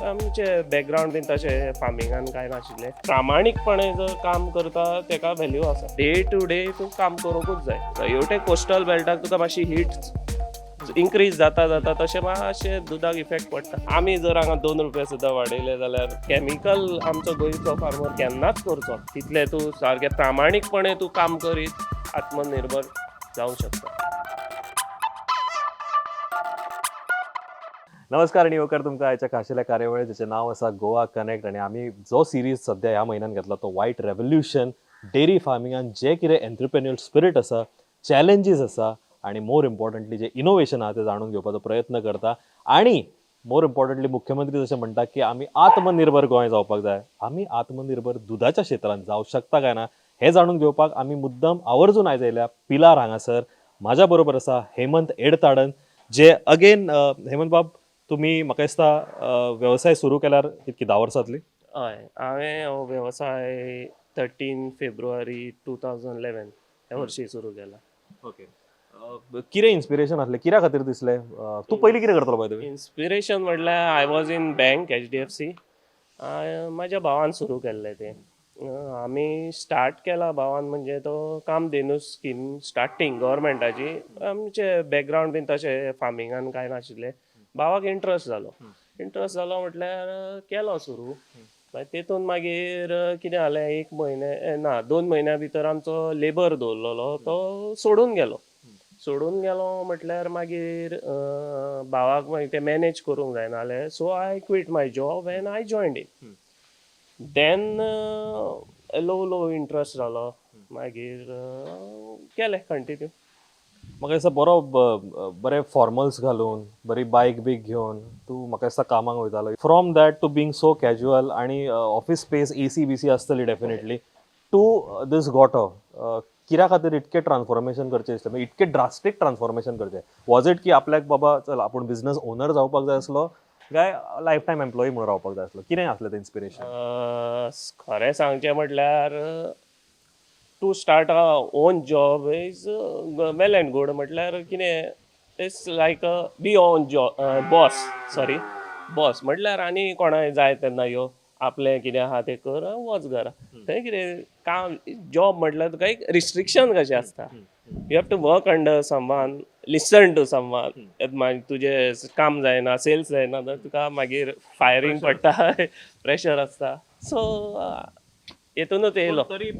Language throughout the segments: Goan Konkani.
आमचे बॅकग्रावंड बीन तशें फार्मिंगान कांय नाशिल्लें. प्रामाणीकपणे जर काम करता तेका व्हॅल्यू आसा. डे टू डे तूं काम करूंकूच जाय. हेवटेन कोस्टल बेल्टाक तुका मातशी हीट इन्क्रीज जाता जाता तशें मातशें दुदाक इफेक्ट पडटा. आमी जर हांगा 2 रुपया सुद्दां वाडयले जाल्यार कॅमिकल आमचो गोंयचो फार्मर केन्नाच करचो. तितलें तूं सारकें प्रामाणीकपणे तूं काम करीत आत्मनिर्भर जावंक शकता. नमस्कार आनी येवकार तुमकां आयच्या खाशेल्या कार्यावळीत, जाचें नांव आसा गोवा कनेक्ट. आनी आमी जो सिरीज सद्या ह्या म्हयन्यान घेतला तो वायट रेवोल्युशन. डेअरी फार्मिंगान जे कितें एंटरप्रेन्युअल स्पिरीट आसा, चॅलेंजीस आसा आनी मोर इम्पॉर्टंटली जे इनोवेशन आहा, ते जाणून घेवपाचो प्रयत्न करता. आनी मोर इम्पॉर्टंटली मुख्यमंत्री जशें म्हणटा की आमी आत्मनिर्भर गोंय जावपाक जाय, आमी आत्मनिर्भर दुदाच्या क्षेत्रांत जावं शकता काय ना, हें जाणून घेवपाक आमी मुद्दम आवर्जून आयज आयल्या पिलार हांगासर. म्हाज्या बरोबर आसा हेमंत एडताडन, जे अगेन, हेमंत बाब, तुमी म्हाका दिसता वेवसाय सुरू केल्यार कितकी, 10 वर्सां जातली? हय, हांवें हो वेवसाय 13 February 2011 ह्या वर्सी सुरू केला. ओके, कितें इन्स्पिरेशन आसलें? कित्या खातीर दिसलें? तूं पयलीं कितें करतलो बाय? इन्स्पिरेशन म्हटल्यार I was in bank, HDFC. म्हाज्या भावान सुरू केल्लें तें. आमी स्टार्ट केला भावान, म्हणजे तो कामधेनू स्कीम स्टार्टींग गव्हर्मेंटाची. आमचे बॅकग्रावंड बीन तशें फार्मिंगान कांय नाशिल्लें. भावाक इंट्रस्ट जालो. इंट्रस्ट जालो म्हटल्यार केलो सुरू. मागीर तेतून मागीर कितें जालें, एक म्हयने ना, 2 म्हयन्या भितर आमचो लेबर दवरलेलो तो सोडून गेलो. सोडून गेलो म्हटल्यार मागीर भावाक मागीर तें मॅनेज करूंक जायना जालें, so I quit my job and I joined in. Then low low interest जालो. मागीर केलें कंटिन्यू. म्हाका दिसता बरो बरे फॉर्मल्स घालून, बरी बायक बीक घेवन तूं म्हाका दिसता कामाक वयतालो. From that to being so casual आनी ऑफिस स्पेस, एसी बीसी आसतली डेफिनेटली, टू दीस गोटो, कित्या खातीर इतकें ट्रान्सफॉर्मेशन करचें दिसलें? म्हणजे इतकें ड्रास्टीक ट्रान्सफॉर्मेशन करचें, वॉज it की आपल्याक बाबा चल आपूण बिझनस ओनर जावपाक जाय आसलो काय लायफ टायम एम्प्लॉई म्हणून रावपाक जाय आसलो? कितें आसलें तें इन्स्पिरेशन? खरें सांगचें म्हटल्यार, to start a own job is well and good. म्हटल्यार कितें, it's like a be own job boss, sorry, boss म्हटल्यार आनी कोणाक जाय तेन्ना यो, आपलें कितें आहा तें कर, वच घरा. थंय कितें काम, जॉब म्हटल्यार तुका एक रिस्ट्रिक्शन कशें आसता. You have to work under someone, listen to someone. मागीर तुजें काम जायना, सेल्स जायना जाल्यार तुका मागीर फायरींग पडटा, प्रेशर आसता. सो हेतूनच येयलो. तरी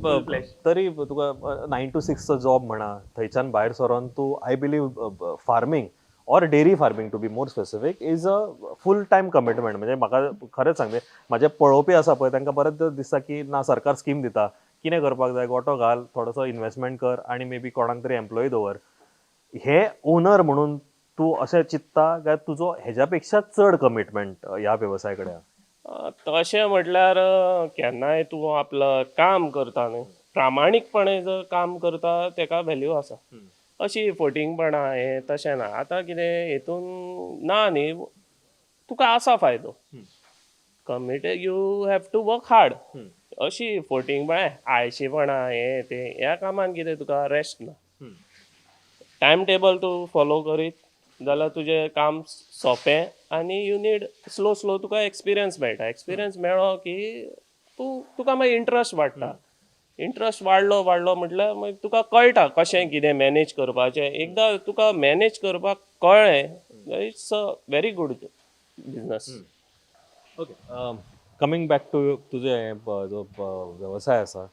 तरी तुका 9 टू 6चो जॉब म्हणा, थंयच्यान भायर सरोन तूं, I believe farming or dairy farming to be more specific is a full time commitment. म्हणजे म्हाका खरेंच सांगते, म्हाजे पळोवपी आसा पळय, तांकां बरेंच दिसता की ना, सरकार स्कीम दिता, कितें करपाक जाय, गोटो घाल, थोडोसो इन्वेस्टमेंट कर आनी मे बी कोणाक तरी एम्प्लॉई दवर. हे ओनर म्हणून तूं अशें चिंत्ता काय तुजो हेज्या पेक्षा चड कमिटमेंट ह्या वेवसाय कडेन आहा? तशें म्हटल्यार केन्नाय तूं आपलो काम करता न्हय, प्रामाणीकपणे जर काम करता तेका व्हॅल्यू आसा. अशी फटींगपणां हें तशें ना. आतां कितें हेतून ना न्ही, तुका आसा फायदो. Committed, you have to work hard. अशी फटींगपणां, आळशीपणां हें तें, ह्या कामान कितें तुका रेस्ट ना. टायम टेबल तूं फॉलो करीत जाल्यार तुजें काम सोंपें आनी you need slow slow तुका एक्सपिरियन्स मेळटा. एक्सपिरियन्स मेळ्ळो की तूं तुका मागीर इंट्रस्ट वाडटा. इंट्रस्ट वाडलो वाडलो म्हटल्यार मागीर तुका कळटा कशें कितें मॅनेज करपाचें. एकदां तुका मॅनेज करपाक कळ्ळें, it's a very good business. Okay, coming back to तुजें हें जो वेवसाय आसा,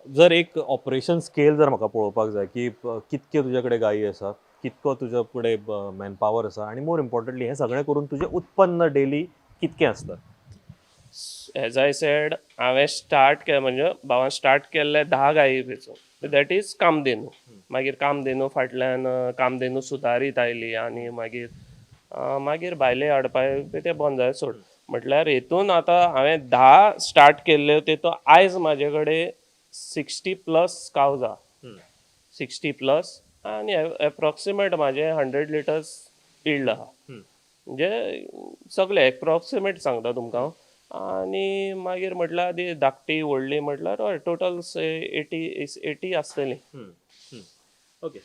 जर एक ऑपरेशन स्केल जर म्हाका पळोवपाक जाय की कितक्यो तुजे कडेन गायी आसा, कितको तुजे कडेन मॅनपावर आसा आनी मोर इम्पॉर्टंटली हें सगळें करून तुजें उत्पन्न डेली कितकें आसता? एज I said, हांवें स्टार्ट केलें, म्हणजे भावान स्टार्ट केल्लें 10 गायी वेचून, that is Kamdhenu. मागीर कामधेनू फाटल्यान कामधेनू सुदारीत आयली आनी मागीर मागीर भायले हाडपा तें बंद जालें सोड. म्हटल्यार हेतून आतां हांवें 10 स्टार्ट केल्ल्यो, तेतून आयज म्हाजे कडेन 60+ कावज आहा, 60+ आनी एप्रॉक्सिमेट म्हाजें 100 लिटर्स यील्ड आहा. म्हणजे सगळे एप्रॉक्सिमेट सांगता तुमकां हांव. आनी मागीर म्हटल्यार ती धाकटी व्हडली म्हटल्यार हय, टोटल 80 80 आसतली. ओके,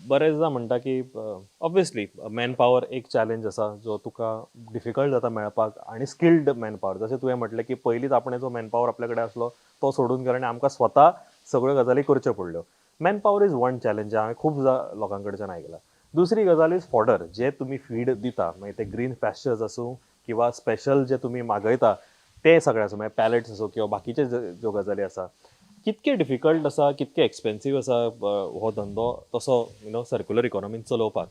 बरेचदा म्हणटा की ऑब्वियसली मॅन पावर एक चॅलेंज आसा जो तुका डिफिकल्ट जाता मेळपाक आनी स्किल्ड मॅन पावर, जशें तुवें म्हटलें की पयलींच आपणें जो मॅन पावर आपल्या कडेन आसलो तो सोडून गेलो आनी आमकां स्वता सगळ्यो गजाली करच्यो पडल्यो. Man power is one challenge, हांवें खूब लोकां कडच्यान आयकलां. दुसरी गजाल is fodder, जे तुमी फीड दिता, मागीर ते ग्रीन पॅश्चर्स आसूं किंवा स्पेशल जे तुमी मागयता ते सगळे आसूं, मागीर पॅलेट्स आसूं किंवा बाकीचे ज्यो गजाली आसा, कितके डिफिकल्ट आसा, कितके एक्सपेन्सीव आसा हो धंदो तसो you know circular इकॉनॉमीन चलोवपाक?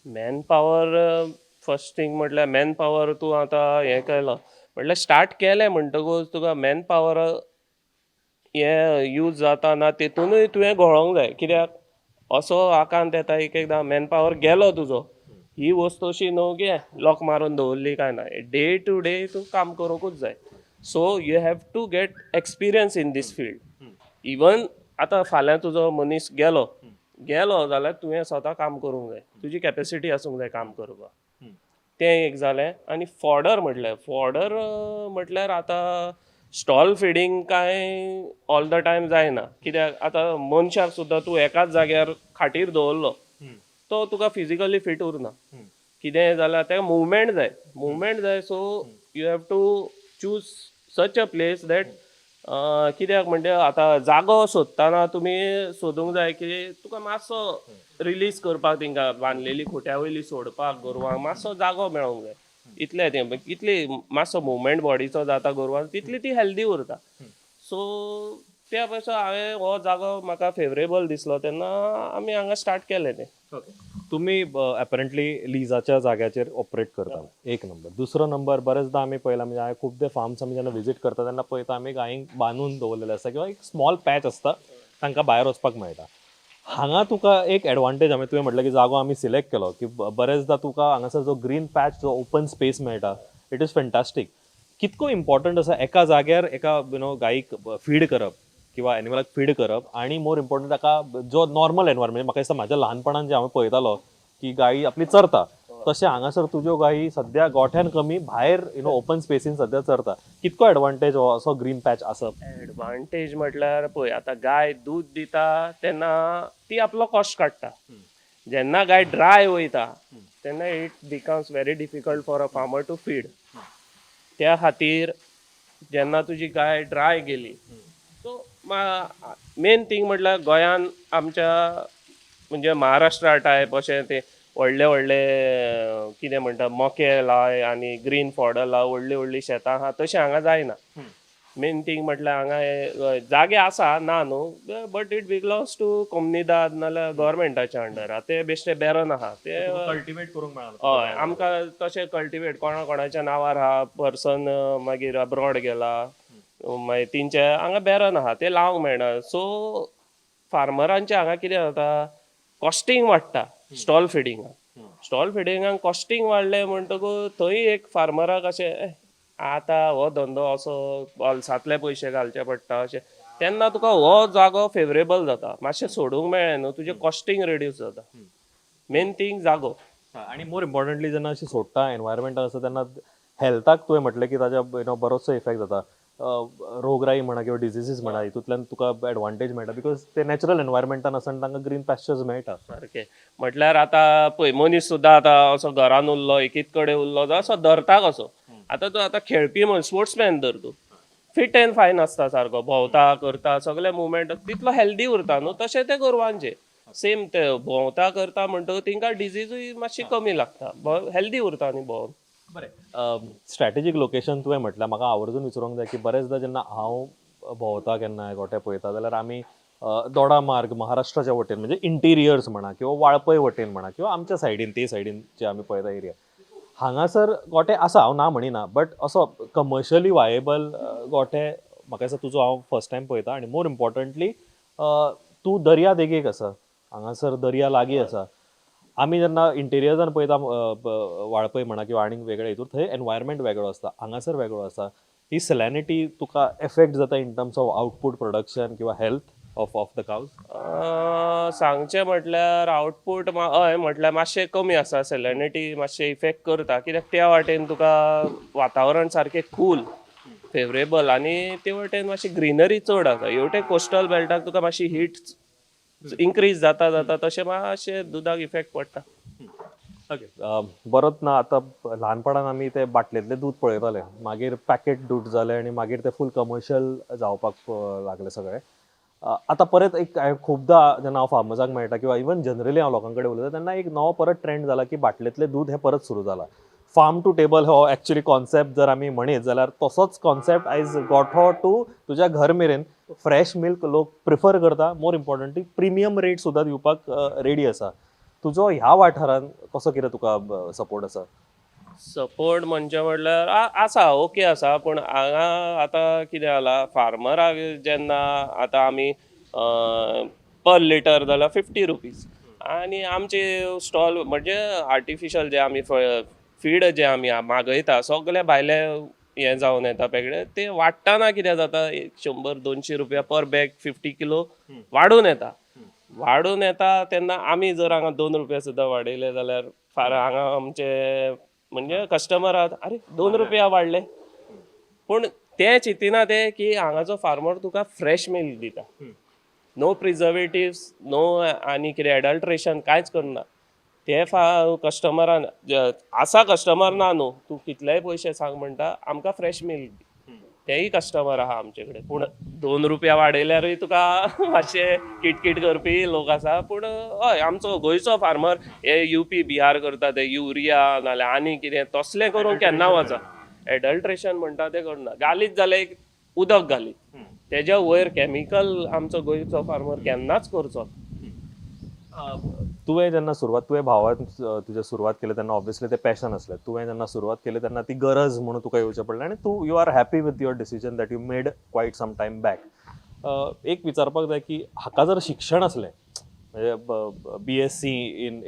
मॅन पावर फर्स्ट थिंग म्हटल्यार मॅन पावर तूं आतां हें केलो म्हटल्यार स्टार्ट केलें म्हणटकूच तुका मॅन पावर हें यूज जाता ना, तेतुनूय तुवें घोळोंक जाय. कित्याक असो आकांत येता एक एकदां मॅन पावर गेलो तुजो, ही वस्तू अशी न्हू की लॉक मारून दवरली काय ना, डे टू डे तूं काम करूंकूच जाय. So you have to get experience in this field. Even आतां फाल्यां तुजो मनीस गेलो गेलो जाल्यार तुवें स्वता काम करूंक जाय, तुजी कॅपेसिटी आसूंक जाय काम करपाक. तें एक जालें. आनी फॉडर म्हटल्यार, फॉडर म्हटल्यार आतां स्टॉल फिडींग कांय ऑल the time जायना, कित्याक आतां मनशाक सुद्दां तूं एकाच जाग्यार खाटीर दवरलो तो तुका फिजिकली फिट उरना. कितेंय जाल्यार ताका मुवमेंट जाय, मुवमेंट जाय. So you have to choose such a place that, कित्याक म्हणजे आतां जागो सोदतना तुमी सोदूंक जाय की तुका मातसो रिलीज करपाक, तेंकां बांदलेली खुट्या वयली सोडपाक गोरवांक मातसो जागो मेळोंक जाय. इतलें तें, कितली मातसो मुवमेंट बॉडीचो जाता गोरवांक तितली ती हेल्दी उरता. सो त्या पेक्षा हांवें हो जागो म्हाका फेवरेबल दिसलो तेन्ना आमी हांगा स्टार्ट केलें तें. तुमी अपरंटली लिजाच्या जाग्याचेर ऑपरेट करता, एक नंबर. दुसरो नंबर, बरेचदा आमी पळयला, म्हणजे हांवें खूबदां फार्म्स आमी जेन्ना विजीट करता तेन्ना पळयता आमी गायींक बांदून दवरलेले आसता किंवा एक स्मॉल पॅच आसता, तांकां भायर वचपाक मेळटा. हांगा तुका एक एडवांटेज, आमी तुवें म्हटलें की जागो आमी सिलेक्ट केलो की बरेचदा तुका हांगासर जो ग्रीन पॅच, जो ओपन स्पेस मेळटा, it is fantastic. कितको इम्पॉर्टंट आसा एका जाग्यार एका you know गायीक फीड करप किंवा एनिमलाक फीड करप, आनी मोर इम्पॉर्टंट ताका जो नॉर्मल एनवायरमेंट, म्हाका दिसता म्हाज्या ल्हानपणान जे हांव पळयतालो की गायी आपली चरता, तशें हांगासर तुज्यो गायी सद्या गोठ्यान कमी भायर you know open स्पेसीन सद्या चरता. कितको एडवांटेज हो असो ग्रीन पॅच आसप? एडवांटेज म्हटल्यार पळय, आतां गाय दूद दिता तेन्ना ती आपलो कॉस्ट काडटा. जेन्ना गाय ड्राय वयता तेन्ना it becomes very difficult for a farmer to feed. त्या खातीर जेन्ना तुजी गाय ड्राय गेली, सो मेन थींग म्हटल्यार गोंयान आमच्या म्हणजे महाराष्ट्रा टायप अशें ते व्हडले व्हडले कितें म्हणटा मके लाय आनी ग्रीन फॉडर लाय, व्हडलीं व्हडलीं शेतां आहा, तशें हांगा जायना. मेन थींग म्हटल्यार हांगा हे जागे आसा, ना न्हू, but it belongs to कोमनिदाद नाल्यार गोवोरमेंटाच्या अंडर. ते बेश्टे बॅरन आहा ते. कल्टिवेट करूंक मेळना. हय, आमकां तशें कल्टिवेट कोणा कोणाच्या नांवार आहा, पर्सन मागीर अब्रॉड गेला, मागीर तेंचे हांगा बॅरन आहा, ते लावंक मेळना. सो फार्मरांचे हांगा कितें जाता, कॉस्टींग वाडटा स्टॉल फिडिंगाक. स्टॉल फिडिंगाक कॉस्टींग वाडलें म्हणटकूच थंय एक फार्मराक अशें, आतां हो धंदो असो बोल्सांतले पयशे घालचे पडटा अशें. तेन्ना तुका हो जागो फेवरेबल जाता, मातशें सोडूंक मेळ्ळें न्हू, तुजें कॉस्टींग रिड्यूस जाता. मेन थींग जागो. आनी मोर इम्पॉर्टंटली जेन्ना अशी सोडटा एनवायरमेंटान आसा तेन्ना हेल्थाक तुवें म्हटलें की ताज्या you know बरोचसो इफेक्ट जाता. रोगराई म्हणा किंवा डिजिजीस म्हणा, हितूंतल्यान तुका एडवांटेज मेळटा because ते नॅचरल एनवायरमेंटान आसा आनी तांकां ग्रीन पॅश्चर्स मेळटा. सारकें. म्हटल्यार आतां पळय, मनीस सुद्दां आतां असो घरान उरलो, एकीच कडेन उरलो जाल्यार असो धरता कसो. आतां तूं आतां खेळपी म्हण स्पोर्ट्समॅन धर, तूं फिट एंड फायन आसता, सारको भोंवता करता सगळे मुवमेंट, तितलो हेल्दी उरता न्हू. तशें ते गोरवांचे सेम, ते भोंवता करता म्हणटकूच तेंकां डिजीजूय मातशी कमी लागता, हेल्दी उरता न्ही भोंवन. बरें, स्ट्रॅटेजीक लोकेशन तुवें म्हटल्यार म्हाका आवर्जून विचारूंक जाय की बरेचदा जेन्ना हांव भोंवता केन्नाय गोठे पळयता जाल्यार आमी दोडा मार्ग महाराष्ट्राच्या वटेन, म्हणजे इंटिरियर्स म्हणा किंवा वाळपय वटेन म्हणा किंवा आमच्या सायडीन ते सायडीन जे आमी पळयता एरिया, हांगासर गोठे आसा, हांव ना म्हणिना, बट असो कमर्शियली वायेबल गोठे म्हाका दिसता तुजो हांव फर्स्ट टायम पळयता. आनी मोर इम्पॉर्टंटली तूं दर्या देगेक आसा, हांगासर दर्या लागीं आसा. आमी जेन्ना इंटिरियर्सान पळयता वाळपय म्हणा किंवा आनीक वेगळे हितूर, थंय एनवायरमेंट वेगळो आसता, हांगासर वेगळो आसा. ही सॅलॅनिटी तुका एफेक्ट जाता in terms of output production किंवा health of the cows? सांगचें म्हटल्यार आवटपूट हय म्हटल्यार मातशें कमी आसा, सेलेनिटी मातशें इफेक्ट करता, कित्याक त्या वाटेन तुका वातावरण सारकें कूल फेवरेबल आनी ते वटेन मातशी ग्रिनरी चड आसा. हेवटेन कोस्टल बेल्टाक तुका मातशी हीट इन्क्रीज जाता जाता तशें मातशें दुदाक इफेक्ट पडटा. ओके, बरोच ना आतां ल्हानपणान आमी ते बाटलेंतलें दूद पळयताले, मागीर पॅकेट दूद जालें आनी मागीर ते फूल कमर्शियल जावपाक लागलें सगळें. आतां परत एक हांवें खुबदां जेन्ना हांव फार्मर्साक मेळटा किंवा इवन जनरली हांव लोकां कडेन उलयता तेन्ना एक नवो परत ट्रेंड जाला की बाटलेंतलें दूद हें परत सुरू जालां. फार्म टू टेबल हो एक्चुअली कॉन्सेप्ट जर आमी म्हणीत जाल्यार तसोच कॉन्सेप्ट आयज गोठो टू तुज्या घर मेरेन फ्रेश मिल्क लोक प्रिफर करता. मोर इम्पॉर्टंटली प्रिमियम रेट सुद्दां दिवपाक रेडी आसा. तुजो ह्या वाठारान कसो कितें तुका सपोर्ट आसा? सपोर्ट म्हणजे म्हटल्यार आसा, ओके आसा. पूण हांगा आतां कितें जाला, फार्मराक जेन्ना आतां आमी पर लिटर जाल्यार 50 रुपीज आनी आमचे स्टॉल म्हणजे आर्टिफिशल जे आमी फीड जे आमी मागयता सगळे भायले हें जावन येता पॅकेट, ते वाडटना कितें जाता 100-200 रुपया पर बॅग 50 किलो वाडून येता. वाडून येता तेन्ना आमी जर हांगा 2 रुपया सुद्दां वाडयले जाल्यार फार हांगा आमचे म्हणजे कस्टमर आहात, अरे 2 रुपया वाडले, पूण ते चिंतिना ते की हांगाचो फार्मर तुका फ्रेश मिल्क दिता, नो प्रिजर्वेटिव्स, नो आनी कितें एडल्ट्रेशन कांयच करना. ते कस्टमरान आसा, कस्टमर ना न्हू, तूं कितलेय पयशे सांग म्हणटा आमकां फ्रेश मिल्क दी, तेय कस्टमर आहा आमचे कडेन. पूण 2 रुपया वाडयल्यारूय तुका मातशें किटकीट करपी लोक आसा. पूण हय, आमचो गोंयचो फार्मर हे युपी बिहार करता ते युरिया नाल्यार आनी कितें तसलें करूंक केन्ना वचा, एडल्ट्रेशन म्हणटा तें करना. घालीत जाल्यार एक उदक घालीत, तेज्या वयर केमिकल आमचो गोंयचो फार्मर केन्नाच करचो. तुवें जेन्ना सुरवात, तुवें भावान तुजें सुरवात केली तेन्ना ऑब्वियसली तें पॅशन आसलें. तुवें जेन्ना सुरवात केली तेन्ना ती गरज म्हणून तुका येवचें पडलें आनी तूं you are happy with your decision that you made quite some time back. एक विचारपाक जाय की हाका जर शिक्षण आसलें, म्हणजे BSc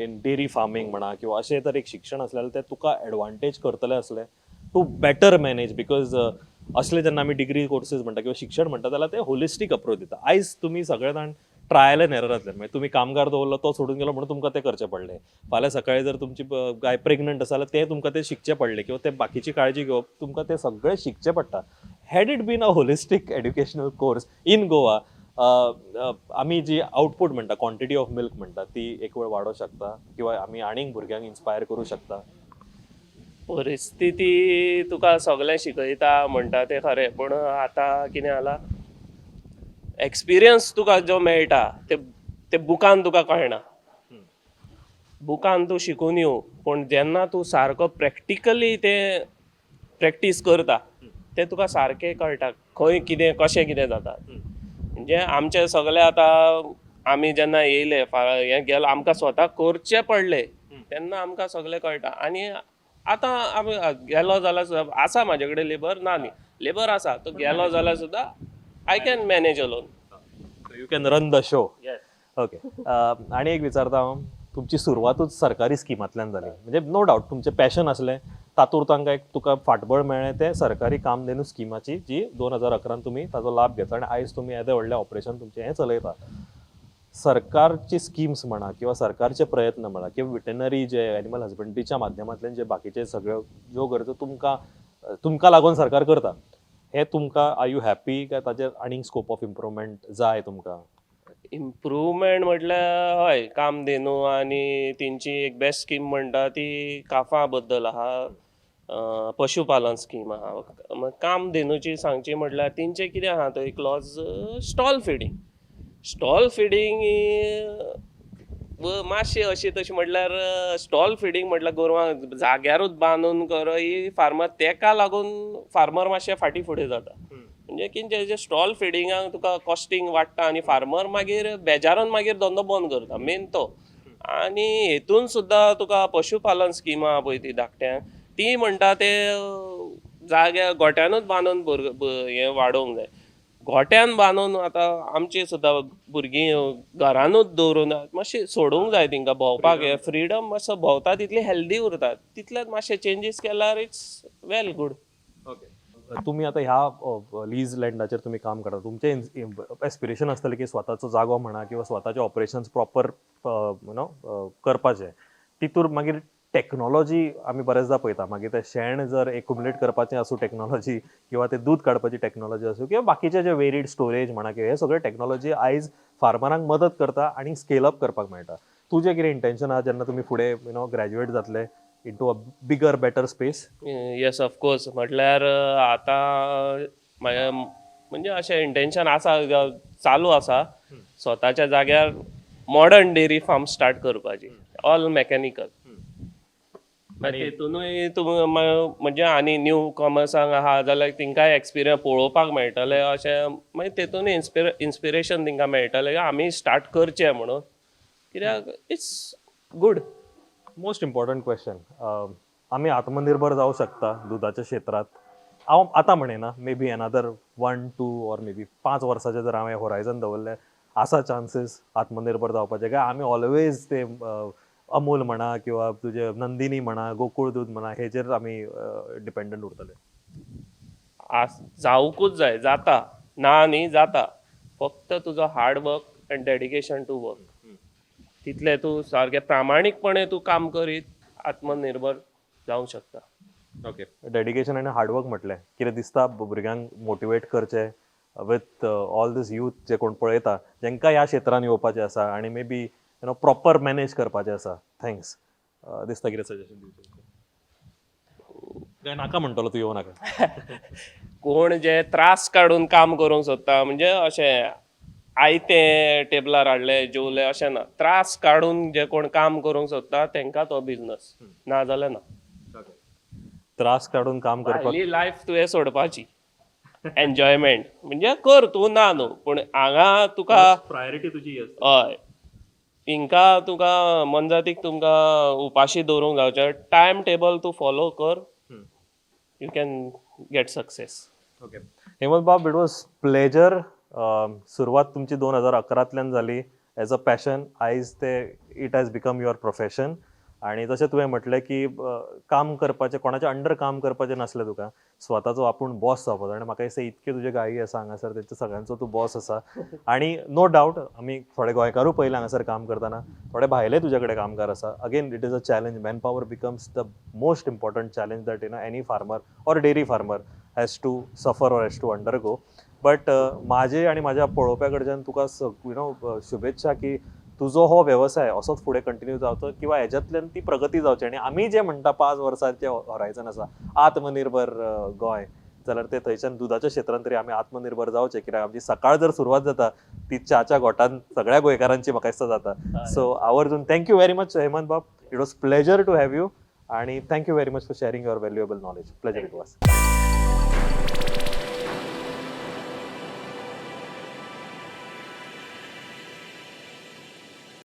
in dairy farming म्हणा किंवा अशें तर एक शिक्षण आसलें जाल्यार तें तुका एडवांटेज करतलें आसलें टू बेटर मॅनेज? Because असले जेन्ना आमी डिग्री कोर्सीस म्हणटा किंवा शिक्षण म्हणटा जाल्यार ते होलिस्टीक अप्रोच दिता. आयज तुमी सगळे जाण ट्रायल एंड एरर जातले, म्हणजे तुमी कामगार दवरलो तो सोडून गेलो म्हणून तुमकां तें करचें पडलें. फाल्यां सकाळी जर तुमची गाय प्रेग्नंट आसा जाल्यार तें तुमकां तें शिकचें पडलें किंवा तें बाकीची काळजी घेवप तुमकां तें सगळें शिकचें पडटा. Had it been a holistic educational course in Goa, आमी जी आउटपूट म्हणटा, क्वॉन्टिटी ऑफ मिल्क म्हणटा, ती एक वेळ वाडोवंक शकता किंवा आमी आनीक भुरग्यांक इन्स्पायर करूं शकता. परिस्थिती तुका सगळें शिकयता म्हणटा तें खरें, पूण आतां कितें जाला, एक्सपिरियन्स तुका जो मेळटा ते ते बुकान तुका कळना. बुकान तूं शिकून येव, पूण जेन्ना तूं सारको प्रॅक्टिकली तें प्रॅक्टीस करता तें तुका सारकें कळटा, खंय कितें कशें कितें जाता. म्हणजे आमचे सगळे आतां आमी जेन्ना येयले हें गेलो, आमकां स्वता करचें पडलें तेन्ना आमकां सगळें कळटा. आनी आतां आमी गेलो जाल्यार सुद्दां आसा म्हाजे कडेन लेबर, ना न्ही, लेबर आसा, तो गेलो जाल्यार सुद्दां I can manage alone. You can run the show. Yes. Okay, आनी एक विचारता हांव, तुमची सुरवातूच सरकारी स्किमांतल्यान जाली, म्हणजे नो डावट तुमचें पॅशन आसलें, तातूंत तांकां एक तुका फाटबळ मेळ्ळें तें सरकारी कामधेनू स्किमाची, जी 2011 तुमी ताजो लाभ घेतला आनी आयज तुमी येदें व्हडलें ऑपरेशन तुमचें हें चलयता. सरकारची स्किम्स म्हणा किंवा सरकारचे प्रयत्न म्हणा किंवा वेटनरी जे एनिमल हजबंड्रीच्या माध्यमांतल्यान जे बाकीचे सगळ्यो ज्यो गरजो तुमकां लागून सरकार करता, हे तुमकां are you happy काय ताजेर आनीक स्कोप ऑफ इम्प्रुवमेंट जाय तुमकां? इम्प्रुवमेंट म्हटल्यार हय, कामधेनू आनी तेंची एक बेस्ट स्कीम म्हणटा ती काफा बद्दल आहा, पशुपालन स्कीम आहा. कामधेनूची सांगची म्हटल्यार तेंचें कितें आहा थंय clause, stall feeding. Stall feeding मातशी अशी तशी म्हटल्यार स्टॉल फिडींग म्हटल्यार गोरवांक जाग्यारूच बांदून कर ही फार्मर, तेका लागून फार्मर मातशे फाटीं फुडें जाता. म्हणजे कितें जे स्टॉल फिडिंगाक तुका कॉस्टींग वाडटा आनी फार्मर मागीर बेजारून मागीर धंदो बंद करता मेन तो. आनी हेतून सुद्दां तुका पशुपालन स्कीम आहा पळय ती धाकट्यांक, ती म्हणटा ते जाग्या गोट्यानूच बांदून हें वाडोवंक जाय. गोट्यान बांदून आतां आमची सुद्दां भुरगीं घरानूच दवरून मातशें सोडूंक जाय तेंकां भोंवपाक, हें फ्रिडम मातसो भोंवता तितली हेल्दी उरता, तितल्यात मातशे चेंजीस केल्यार it's well good. Okay, तुमी आतां ह्या लीज लँडाचेर तुमी काम करता, तुमचें एस्पिरेशन आसतलें की स्वताचो जागो म्हणा किंवा स्वताचे ऑपरेशन्स प्रॉपर you know करपाचें, तितूर मागीर टॅक्नॉलॉजी आमी बरेचदा पळयता, मागीर तें शेण जर एकुमुलेट करपाचें आसूं टॅक्नॉलॉजी, किंवा ते दूद काडपाची टॅक्नॉलॉजी आसूं, किंवा बाकीचे जे वेरीड स्टोरेज म्हणा, किंवा हे सगळे टॅक्नॉलॉजी आयज फार्मरांक मदत करता आनी स्केल अप करपाक मेळटा. तुजें कितें इंटेन्शन आहा जेन्ना तुमी फुडें you know graduate जातले into a bigger, better space? Yes, of course. म्हटल्यार आतां म्हाजें म्हणजे अशें इंटेन्शन आसा, चालू आसा, स्वताच्या जाग्यार मॉडर्न डेअरी फार्म स्टार्ट करपाची, ऑल मॅकॅनिकल. मागीर तेतूनय तूं म्हणजे आनी न्यू कॉमर्सांक आहा जाल्यार तेंकांय एक्सपिरियन्स पळोवपाक मेळटलें अशें. मागीर तेतूनय इन्स्पिरेशन तेंकां मेळटलें, आमी स्टार्ट करचें म्हणून, कित्याक it's good. Most important question, आमी आत्मनिर्भर जावं शकता दुदाच्या क्षेत्रांत? हांव आतां म्हणिना, maybe another 1, 2 or maybe 5 वर्साचें जर हांवें होरायझन दवरलें, आसा चान्सीस आत्मनिर्भर जावपाचे, काय आमी ऑलवेज ते अमूल म्हणा किंवा तुजे नंदिनी म्हणा, गोकुळ दूद म्हणा, हेजेर आमी डिपेंडंट उरतले? आस जावकूच जाय. जाता, ना न्ही, जाता. फक्त तुजो hard work and dedication to work, तितलें तूं सारकें प्रामाणीकपणे तूं काम करीत आत्मनिर्भर जावंक शकता. ओके, डेडिकेशन आनी हार्डवर्क म्हटलें, कितें दिसता भुरग्यांक मोटिवेट करचें विथ ऑल these youth जे कोण पळयता, जेंकां ह्या क्षेत्रान येवपाचें आसा आनी maybe proper manage करपाचें आसा thanks, दिसता कितें सजेशन दिवचें? काय नाका म्हणटलो तूं, येवं नाका? कोण जे त्रास काडून काम करूंक सोदता, म्हणजे अशें आयतें टेबलार हाडलें, जेवले अशें ना, त्रास काडून जे कोण काम करूंक सोदता तेंकां तो बिजनस, ना जाल्यार ना. त्रास काडून काम करपाक. भायली लायफ तुवें सोडपाची. एन्जॉयमेंट म्हणजे कर तूं, ना न्हू, पूण हांगा तुका प्रायोरिटी तुजी. हय, हिंका तुका मोनजातीक तुमकां उपाशी दवरूंक जावचें. टायम टेबल तूं फॉलो कर, you can get success. Okay Hemant Bob, it was pleasure. सुरवात तुमची 2011तल्यान जाली एज अ पॅशन, आयज ते it has become your profession. आणि जशें तुवें म्हटलें की काम करपाचें, कोणाच्या अंडर काम करपाचें नासलें तुका, स्वताचो आपूण बॉस जावपाचो. आनी म्हाका दिसता इतके तुजे गायी आसा हांगासर, तेंच्या सगळ्यांचो तूं बॉस आसा. आणि नो डावट आमी थोडे गोंयकारूय पळयले हांगासर काम करतना, थोडे भायले तुजे कडेन कामगार आसा. Again, it is a challenge. Manpower becomes the most important challenge that any farmer or dairy farmer has to suffer or has to undergo. But म्हाजे आनी म्हाज्या पळोवप्या कडच्यान तुका you know शुभेच्छा की तुजो हो वेवसाय असोच फुडें कंटिन्यू जावचो किंवा हेज्यातल्यान ती प्रगती जावची आनी आमी जे म्हणटा 5 वर्सांचे हॉरायझन आसा आत्मनिर्भर गोंय, जाल्यार ते थंयच्यान दुदाच्या क्षेत्रान तरी आमी आत्मनिर्भर जावचे, कित्याक आमची सकाळ जर सुरवात जाता ती च्याच्या घोटान सगळ्या गोंयकारांची म्हाका दिसता जाता. सो आवर्जून thank you very much, Hemant Bob. It was pleasure to have you आणि thank you very much for sharing your valuable knowledge. Pleasure it was.